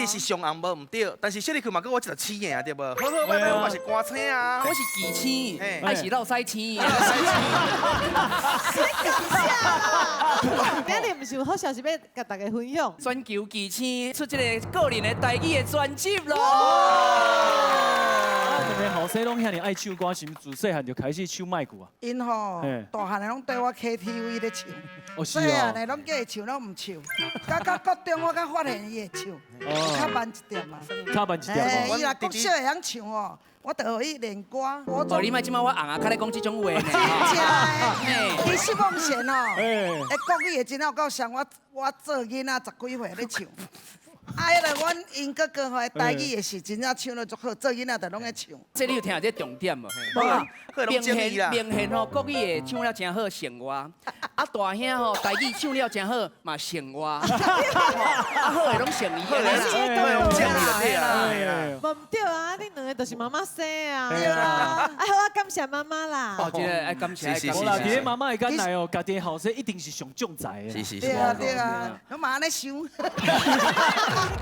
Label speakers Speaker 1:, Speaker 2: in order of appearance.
Speaker 1: 你是上紅無毋對，但是小麗佢嘛閣我一個星的啊，對無？好好歹歹，我嘛是歌星啊。
Speaker 2: 我是巨星，還是落屎星？
Speaker 3: 今日毋是有好消息欲共大家分享？
Speaker 2: 全球巨星出這个個人的台語的專輯咯。
Speaker 4: 啊，兩个後生攏遐爾愛唱歌，是毋是自細漢就開始唱麥鼓啊？𪜶
Speaker 5: 吼大漢的攏綴我 KTV 咧唱，
Speaker 4: 哦，是。
Speaker 5: 細漢的攏叫伊唱，攏毋唱。到到國中我才發現伊會唱，較慢一點啊。
Speaker 4: 較慢一點哦。
Speaker 5: 伊若國小會曉唱哦，我就予伊練歌。
Speaker 2: 哦，你莫這擺我紅啊，較咧講這種話呢。
Speaker 5: 真正的，其實夢賢哦，國語會真有夠像我，我做囡仔十幾歲咧唱。啊，彼个阮𪜶哥哥吼，台語也是真正唱得足好，做囡仔就攏咧唱。
Speaker 2: 這你有聽著這重點無？明顯明顯吼，國語會唱了誠好，勝我。啊，大兄吼，台語唱了誠好，嘛勝我。啊，好的攏勝伊。
Speaker 1: 好的攏勝伊就對啦。
Speaker 3: 無毋對啊，恁兩个就是媽媽生啊。
Speaker 5: 對啊。
Speaker 3: 啊好啊，感謝媽媽啦。
Speaker 2: 哦，這个愛感謝。
Speaker 4: 無啦，佇咧媽媽的眼內哦，家己的後生一定是上將才的。
Speaker 1: 是是是。
Speaker 5: 對啊對啊，攏嘛按呢想。